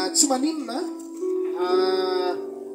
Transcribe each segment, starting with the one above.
Tsy maninona,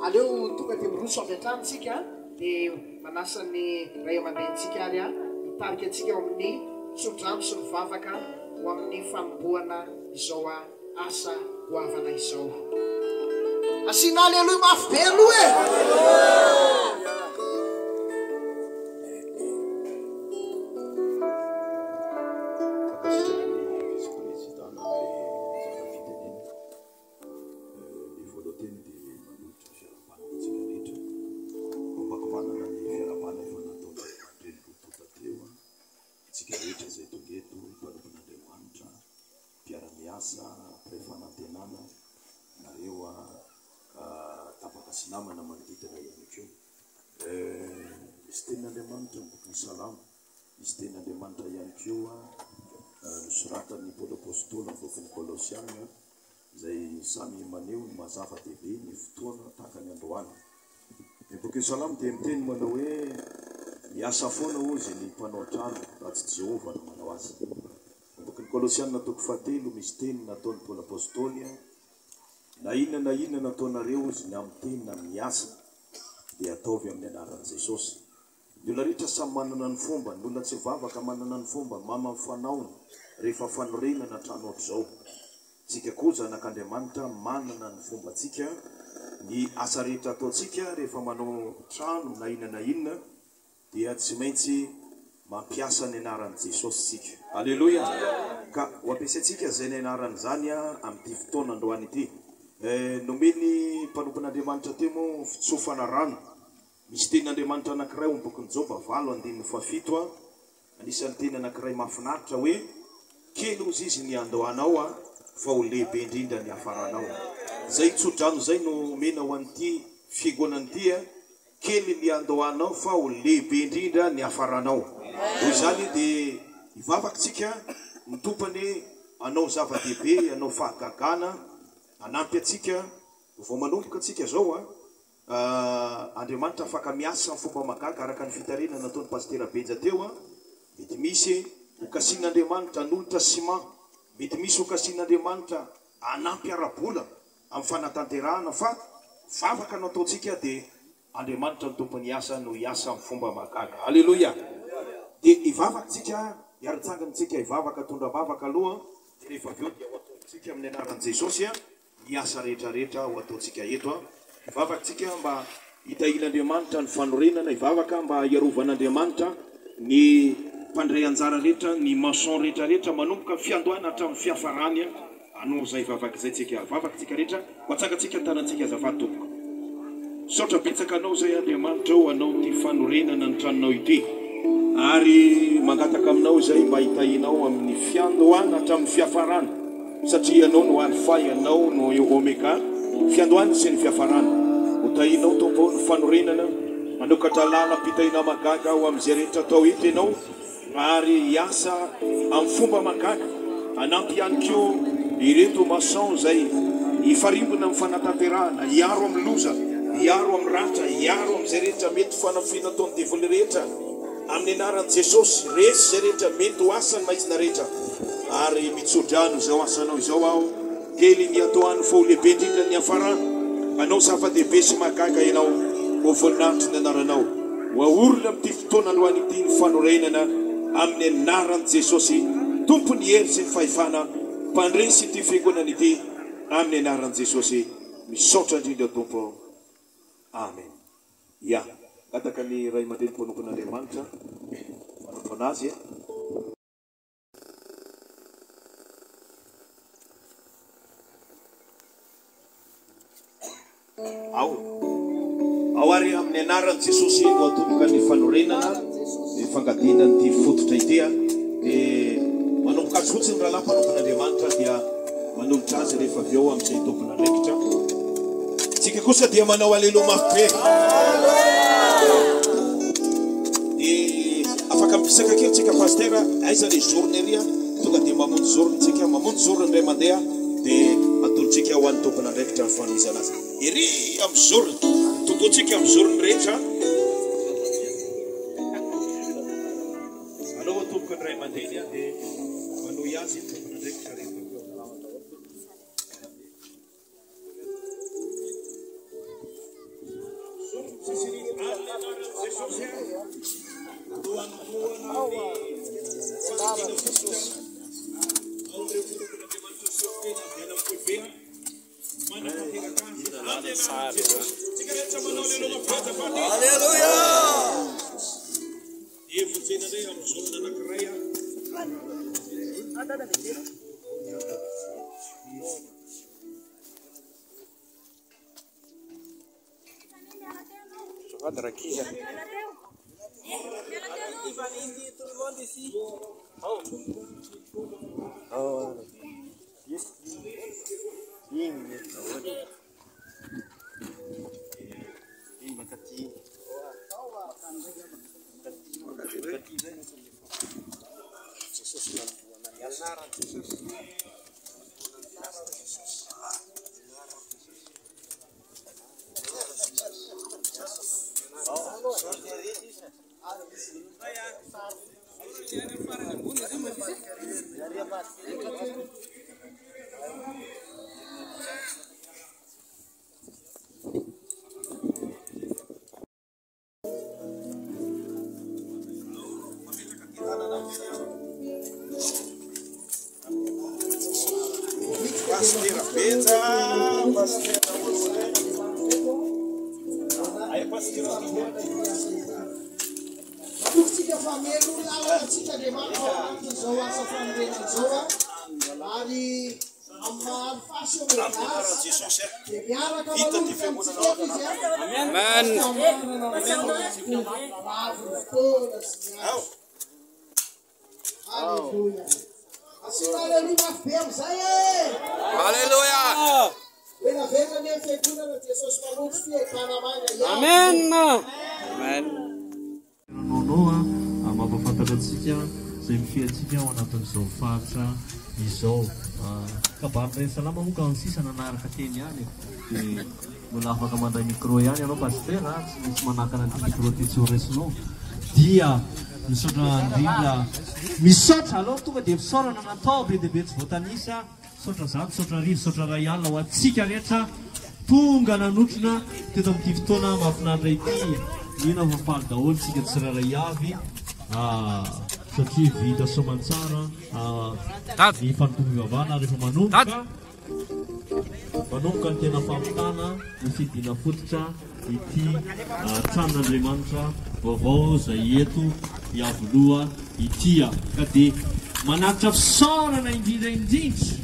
aleo tonga dia miroso avy hatrany tsika dia manasa ny ray aman-drenintsika ary hitarika antsika ao amin'ny tsodrano sy ny vavaka ho amin'ny fanombohana izao asa goavana izao. Asiana aleloia mafy be aloha e! Mankasitraka ny vice président nanome anjara fitenena. Ny voalohan-teny dia manolotra fiarahabana ho antsika rehetra. Ombako manana ny fiarahabana efa nataon'ny ray aman-dreny roa tonta teo. Antsika rehetra izay tonga eto, mpanompon'Andriamanitra, mpiara-miasa, mpiray fanantenana, nareo tapaka sy namana manodidina ihany koa. Misy tenin'Andriamanitra ny bokin'ny Salamo. Misy tenin'Andriamanitra ihany koa nosoratan'i Paoly Apostoly amin'ny bokin'ny Kolosiana izay samy maneho ny maha zava-dehibe ny fotoana tahaka ny androany. Ny bokin'ny Salamo dia miteny manao hoe, Miasa foana hozy ny mpanao trano raha tsy Jehovah no manao azy. Ny bokin'ny Kolosiana toko fahatelo misy teny nataon'i Paoly Apostoly, Na inona na inona nataonareo hozy ny amin'ny teny na amin'ny asa dia ataovy amin'ny anaran'i Jesosy. Ny olona rehetra samy manana ny fombany, ny olona tsy mivavaka manana ny fombany, mama ny fanaony rehefa fanorenana trano ohatr'izao. Tsika koa zanak'Andriamanitra manana ny fombantsika, ny asa rehetra ataontsika rehefa manao trano na inona na inona dia tsy maintsy mampiasa ny anaran'i Jesosy tsika. Aleloia! Ka ho ampiasaintsika izay ny anarany izany amin'ity fotoana androany ity. Nomen'ny mpanompon'Andriamanitra teo moa fitsofana rano. Misy tenin'Andriamanitra anankiray ao amin'ny bokin'i Joba valo andininy fahafito a, anisan'ny teny anankiray mahafinaritra hoe, Kely hozy izy ny andohanao a, fa ho lehibe indrindra ny hafaranao. Izay tso-drano izay no omena ho an'ity fiangonana ity a, kely ny andohanao fa ho lehibe indrindra ny hafaranao. Noho izany dia hivavaka isika, ny Tompo anie hanao zava-dehibe, hanao fahagagana, hanampy antsika, vao manomboka tsika izao a. Andriamanitra afaka miasa amin'ny fomba mahagaga araka ny fitarihana nataon'i Pasitera Benja teo an! Mety misy ho kasihin'Andriamanitra hanolotra ciment, mety misy ho kasihin'Andriamanitra hanampy ara-bola amin'ny fanatanterahana fa vavaka no ataontsika dia Andriamanitra no tompon'ny asa no hiasa amin'ny fomba mahagaga. Aleloia! Dia hivavaka tsika, hiara-tsangana tsika hivavaka, tondra-bavaka aloha dia rehefa avy eo dia ho ataontsika amin'ny anaran'i Jesosy an! ny asa rehetra rehetra ho ataontsika eto an! Hivavaka tsika mba hitahian'Andriamanitra ny fanorenana, hivavaka mba hiarovan'Andriamanitra ny mpandray anjara rehetra, ny maçon rehetra rehetra manomboka amin'ny fiandohana hatramin'ny fiafarany an! Hanao izay vavaka izay tsika, vavaka tsika rehetra, ho atsangantsika ny tanantsika azafady tompoko. Misaotra betsaka anao izay Andriamanitra o hanao ity fanorenana ny tranonao ity ary mangataka aminao izay mba hitahianao amin'ny fiandohana hatramin'ny fiafarana. Satria Ianao no Alfa, Ianao no Omega, fiandohana sy ny fiafarana. Ho tahianao, Tompo ô, ny fanorenana, manokatra lalam-pitahiana mahagaga ho amin'izay rehetra atao eto Ianao, ary hiasa amin'ny fomba mahagaga, hanampy ihany koa ireto maçon izay hifarimbona amin'ny fanatanterahana, hiaro amin'ny loza, hiaro amin'ny ratra, hiaro amin'izay rehetra mety fanafiana ataon'ny devoly rehetra. Amin'ny anaran'i Jesosy, resy izay rehetra mety ho asan'ny maizina rehetra, ary mitsodrano izao asanao izao aho, kely ny atoano fa ho lehibe indrindra ny niafarana, hanao zava-dehibe sy mahagaga ianao, ho voninahitry ny anaranao, ho aorina amin'ity fotoana androany ity ny fanorenana, amin'ny anaran'i Jesosy, Tompon'ny hery sy ny fahefana, Mpandresy ity fiangonana ity, amin'ny anaran'i Jesosy, misaotra indrindra Tompo, Amen. Ya. Mangataka ny ray aman-dreny mpanompon'Andriamanitra manompo an'Azy e. Ao. Ao ary amin'ny anaran'i Jesosy no atomboka ny fanorenana, ny fangadiana an'ity fototra ity a. Dia manomboka azy fotsiny rahalahy mpanompon'Andriamanitra dia manolotra azy rehefa avy eo amin'izay tompon'andraikitra. Tsika kosa dia manao aleloa mafy be. Dia afaka mipisaka kely tsika pasteur, aiza le zorony ery a? Tonga dia mamonjy zorony tsika, mamonjy zorony indray mandeha dia atolotsika ho an'ny tompon'andraikitra ny fanohizana azy. Ery amin'ny zorony, tompotsika amin'ny zorony rehetra. Aleo atomboka ny ray aman-dreny dia manohy azy ny tompon'andraikitra rehefa avy eo. Amin'ny anaran'i Jesosy no hanombohana ny fandidiana fototra ao amin'ireo mpanompon'Andriamanitra solontena avy any amin'ny foibe manatanteraka azy amin'ny anaran'i Jesosy. Tsika rehetra manao aleloia mafy azafady. Aleloia! Dia vonjena indray amin'ny zone anankiray aho. Azafady rankizy a. Pasitera Benja, Pasitera Olone. Ay, Pasitera Matoky fa mialoha lalana antsika Andriamanitra ao anatin'izao asa fanorenana izao ary amin'ny maha alfa sy omega azy dia miaraka manomboka amintsika eto izy Amen. Avy ny fotoana sy ny andro. Alléluia. Asiana aleloia mafy be amin'izay e! Alléluia. Velona velona anie ny fiangonana Jesosy Mpamonjy Fiadanamanga ihany. Amen. Amen. Nono a, mampahafantatra antsika izay mifehy antsika ao anatin'izao faritra izao. Kabary Reny Salama moa ka ny sisa nanaraka teny ihany dia mbola afaka mandray micro ihany ianao Pasitera a, tsy misy manakana an'ity micro ity tsy ho raisinao. Dia misaotra indrindra, misaotra, aleo tonga dia fisaorana natao be dia be tsy voatanisa. Misaotra zato, misaotra arivo, misaotra iray alina ho antsika rehetra tonga nanotrona teto amin'ity fotoana mahafinaritra ity. Mino aho fa faly daholo isika tsirairay avy satria vita soamantsara ny fanompoam-pivavahana rehefa manomboka. Manomboka ny tena fampitana ny fidiana fototra ity tranon'Andriamanitra vaovao izay eto Iavoloha ity. Ka dia manatitra fisaorana indrindra indrindra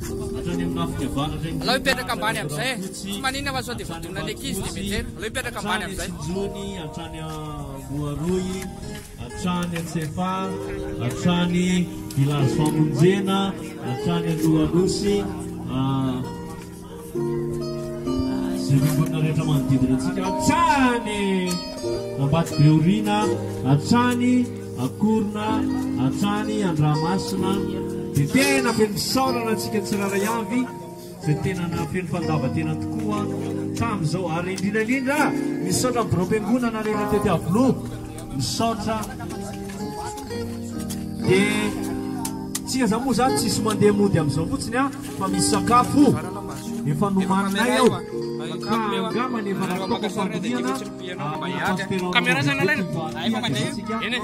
hatrany amin'ny lafiny avaratra indrindra. Alao hipetraka ambany amin'izay e. Tsy maninona fa sao dia voadonan'ny ankizy dia mianjera. Alao hipetraka ambany amin'izay. Hatrany Tsinjony, hatrany Amboaroy. Hatrany Antsefa, hatrany Village Famonjena, hatrany Andohanosy, izay fiangonana rehetra manodidina antsika, hatrany Ambatobeorina, hatrany Akorona, hatrany Andramasina, dia tena feno fisaorana antsika tsirairay avy. Izay tena nahafeno fandavan-tena tokoa tamin'izao ary indrindra indrindra misaotra ny biraom-piangonana rehetra teto Iavoloha, misaotra dia tsika zany moa zany tsisy mandeha mody amin'izao fotsiny a fa misy sakafo efa nomaninay ao ka angambany efa nataoko fandinihana Caméra zany alaina. Eny e.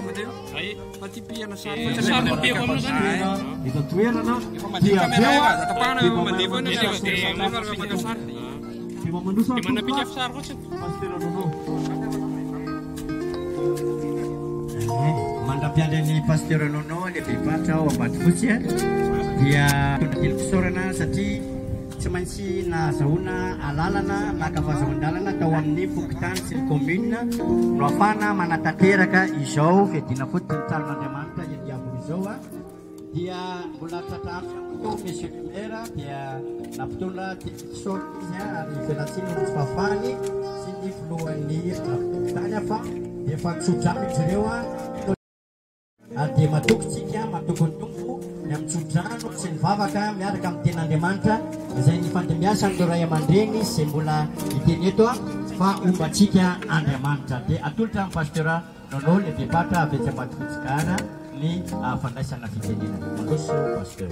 Eto an-toerana dia avy eo dia mba dia mba mandroso Dia manapika sary fotsiny. Pasitera Nono. Mandra-piandry an'i Pasteur Nono lehibe-paritra ao Ambatofotsy dia mitondra teny fisaorana satria Tsy maintsy nahazahoana alalana naka fahazahoan-dalana tao amin'ny fokontany sy ny commune no ahafahana manatanteraka izao fiadiana fototry ny tranon'Andriamanitra eny Iavoloha izao dia mbola tratra antso ihany koa teo Monsieur le maire dia nampitondra teny fisaorana izy ary fialantsiny noho ny tsy fahafahany sy ny filohan'ny fokontany fa efa tso-drano izy ireo. Ary dia matoky tsika, matoky ny Tompo, ny amin'ny tso-drano sy ny vavaka miaraka amin'ny Tenin'Andriamanitra izay nifandimbiasan'ireo ray aman-dreny sy izay mbola hiteny eto fa homba antsika Andriamanitra. Dia atolotra amin'i Pasteur Nono Lehibem-paritra avy etsy Ambatofotsy Gara ny fandraisana fitenenana. Mandroso Pasteur.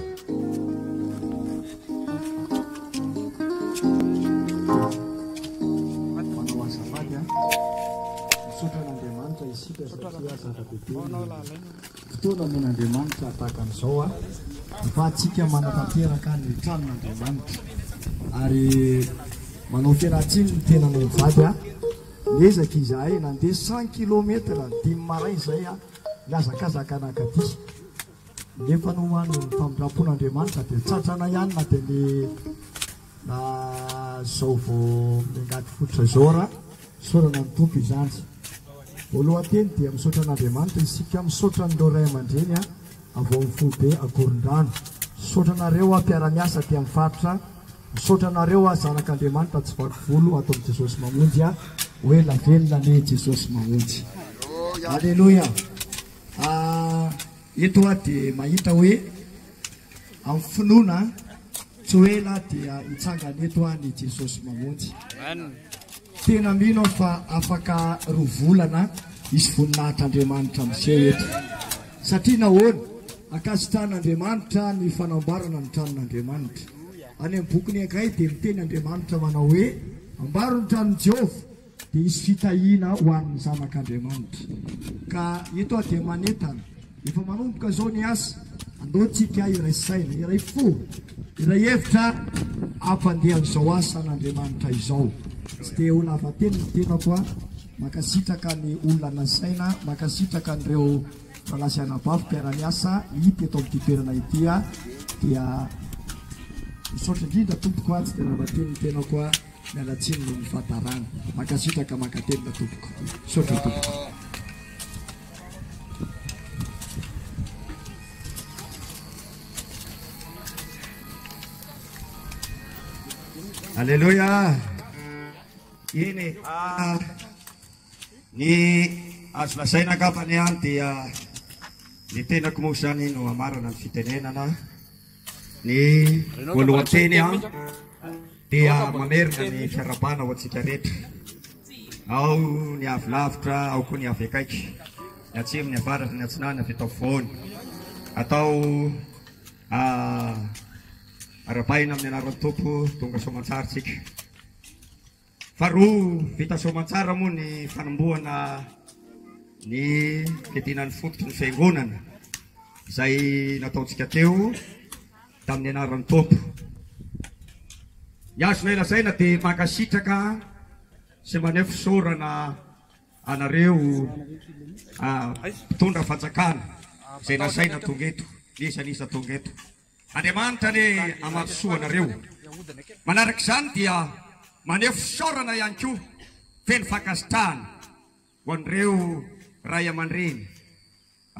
Manao azafady a. Satria zava-dehibe ny fotoana omen'Andriamanitra tahaka an'izao ahafahantsika manatanteraka ny tranon'Andriamanitra. Ary manao fialan-tsiny ny tenanay mivady, niezaka izahay nandeha cent kilomètre dimy maraina izay nihazakazaka nankaty. Nefa noho ny famindram-pon'Andriamanitra dia tratranay ihany na dia ny na izao vao miangady fototra izao ara. Isaorana ny Tompo izany. Voalohan-teny dia misaotra an'Andriamanitra isika, misaotra an'ireo ray aman-dreny avy ao amin'ny foibe Ankorondrano. Misaotra anareo aho mpiara-miasa aty amin'ny faritra. Misaotra anareo aho zanak'Andriamanitra tsy vaky volo ato amin'i Jesosy Mamonjy aho. Ho ela velona anie Jesosy Mamonjy. Aleloia. Eto aho dia mahita hoe amin'ny finoana tsy ho ela dia hitsangana eto aho ny Jesosy Mamonjy. Tena mino aho fa afaka roa volana hisy voninahitr'Andriamanitra miseho eto. Satria nahoana? Ankasitrahan'Andriamanitra ny fanamboarana ny tranon'Andriamanitra. Any amin'ny bokin'i Hagay dia miteny Andriamanitra manao hoe, Ambaro ny tranon'i Jehovah. Dia hisy fitahiana ho an'ny zanak'Andriamanitra. Ka eto aho dia manentana, efa manomboka izao ny asa, andao tsika hiray saina, hiray fo, hiray hevitra hampandeha an'izao asan'Andriamanitra izao. Tsy dia ho lava teny ny tenako a, mankasitraka ny olona nasaina, mankasitraka an'ireo rahalahy sy anabavy mpiara-miasa hita eto amin'ity toerana ity a, dia misaotra indrindra tompoko a, tsy dia lava teny ny tenako a. Miala tsiny noho ny fahatarana. Mankasitraka mankatelina tompoko. Misaotra tompoko. Aleloia. Eny e. Ah, ny azo lazaina angambany ihany dia ny tenako moa izany no hamarana ny fitenenana. Ny voalohan-teny an dia mamerina ny fiarahabana ho antsika rehetra. Ao ny avy lavitra, ao koa ny avy akaiky. Ny atsimo, ny avaratra, ny atsinanana, avy eto afovoany. Atao arahabaina amin'ny anaran'ny Tompo, tonga soamantsara tsika. Faharoa, vita soamantsara moa ny fanombohana ny fiadiana ny fototry ny fiangonana izay nataontsika teo tamin'ny anaran'ny Tompo. Ny azonay lazaina dia mankasitraka sy maneho fisaorana anareo mpitondra fanjakana izay nasaina tonga eto, n'iza n'iza tonga eto. Andriamanitra anie hamaly soa anareo. Manaraka izany dia maneho fisaorana ihany koa feno fankasitrahana ho an'ireo ray aman-dreny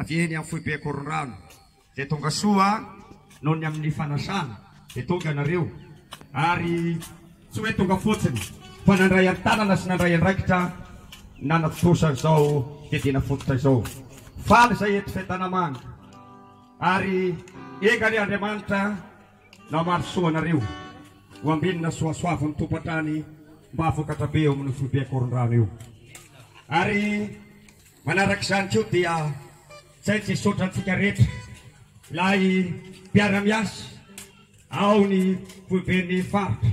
avy eny amin'ny foibe Ankorondrano izay tonga soa noho ny amin'ny fanasana dia tonga ianareo ary tsy hoe tonga fotsiny fa nandray an-tanana sy nandray andraikitra nanatontosa an'izao fiadiana fototra izao. Faly izay eto Fiadanamanga. Ary enga anie Andriamanitra namaly soa anareo ho ambinina soasoavin'ny Tompo hatrany mba hahavokatra be eo amin'io foibe Ankorondrano io. Ary manaraka izany koa dia tsy hay tsy hisaotra antsika rehetra ilay mpiara-miasa Ao ny foiben'ny faritra,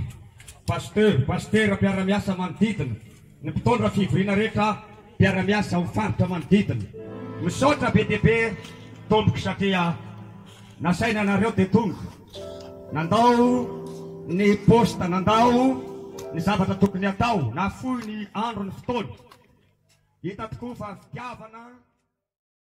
pasteur, pasitera mpiara-miasa manodidina, ny mpitondra fivoriana rehetra mpiara-miasa ao faritra manodidina. Misaotra be dia be tompoko satria nasaina anareo dia tonga. Nandao ny poste, nandao ny zavatra tokony hatao, nafoy ny andro ny fotoana. Hita tokoa fa fitiavana.